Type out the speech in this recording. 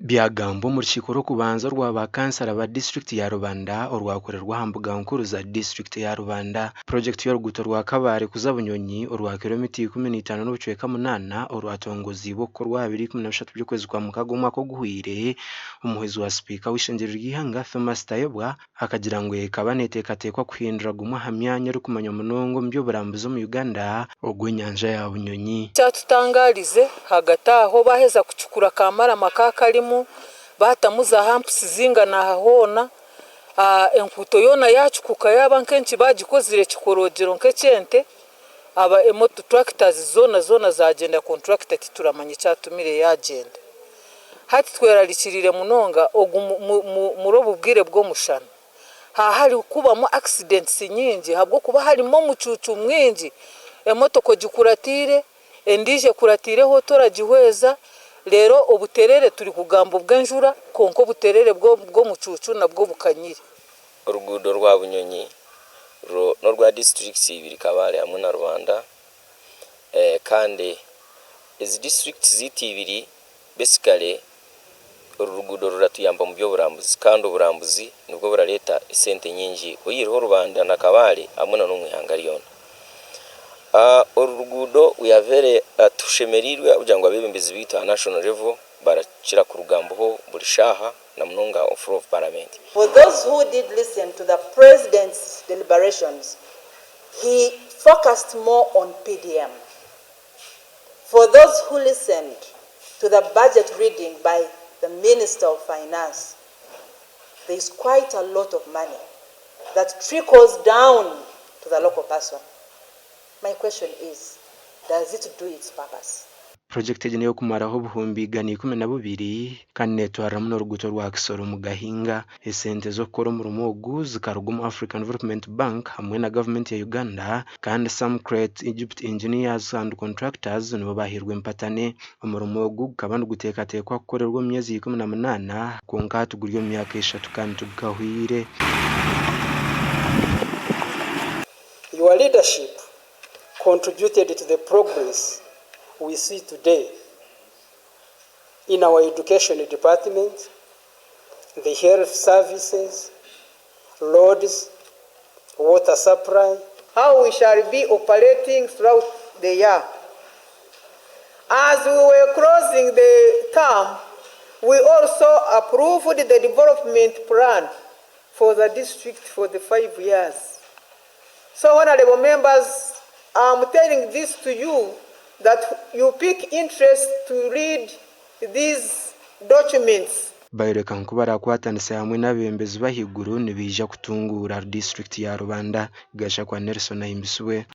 Byagambwa omu rukiiko rw'okubanza orwa ba kansara ba disiturikiti ya Rubanda orwakorerwa aha mbuga nkuru za disiturikiti ya Rubanda. Purogyekiti y'oruguuto rwa Kabale kuza Bunyonyi orwa kiromita 15.8 orwatongoziibwe okukorwa aha biro 13 by'okwezi kwa Mukaga omwaka oguhweire, omuhwezi wa sipiika w'eishengyero ry'eihanga Thomas Tayebwa Akagira ngu ekaba neteekateekwa kuhindura gumwe aha myanya erikumanywa munonga omu by'oburambuzi omu Uganda, ogw'enyanja ya Bunyonyi. Kyatutangarize hagati aho baaheza kucukura ka marama ka karimu baatamu za hampusi zingana aha hoona, enkuuto yoona yaacukuka yaaba nk'enki baagikozire ekikorogyero nk'eky'ente, aba tractors zoona zoona zaagyenda contractor tituramanya ekyatumire yaagyenda. Hati twerarikiriire munonga ogu muri obu bwire bw'omushana ha harikubamu accidents nyingi ahabw'okuba harimu omucuucu mwingi, emotoka ogikuratiire, endiijo ekuratiireho toragihweza, reero obuterere turi kugamba obw'enjura kwonka obuterere bw'omucuucu nabwo bukanyire. Oruguudo rwa Bunyonyi n'orwa disiturikiti ibiri Kabale hamwe na Rubanda kandi ezi disiturikiti zaitu ibiri basically oru ruguudo ruratuyamba omu by'oburambuzi kandi oburambuzi nibwo burareeta esente nyingi oyihireho Rubanda na Kabale hamwe na n'omu ihanga ryona. Oru ruguudo we are very tushemereirwe ahabw'okugira ngu abeebembezi baitu aha national level barakira kurugambaho buri shaaha na munonga omu floor of parliament. For those who did listen to the president's deliberations, he focused more on PDM. For those who listened to the budget reading by the Minister of Finance, there is quite a lot of money that trickles down to the local person. My question is, does it do its purpose? Purojekiti egi n'ey'okumaraho obuhumbi 112 kandi neetwariramu n'oruguuto rwa Kisoro Mugahinga. Esente z'okukora omurimo ogu zikaruga omu African Development Bank hamwe na gavumenti ya Uganda kandi Samcrete Egypt Engineers and Contractors nibo baahairwe empatane. Omurimo ogu gukaba niguteekateekwa kukorerwa omu myezi 18 kwonka hati guri omu myaka eshatu kandi tigukahweire. Your leadership contributed to the progress we see today in our education department, the health services, roads, water supply. How we shall be operating throughout the year. As we were closing the term, we also approved the development plan for the district for the 5 years. So honourable members, am telling this to you that you pick interest to read these documents. Bayoreka ngu kubarakwatanisa hamwe n'abebembezi b'ahaiguru nibaija kutunguura disiturikiti ya Rubanda. Gashakwa Nelson Ahimbisibwe.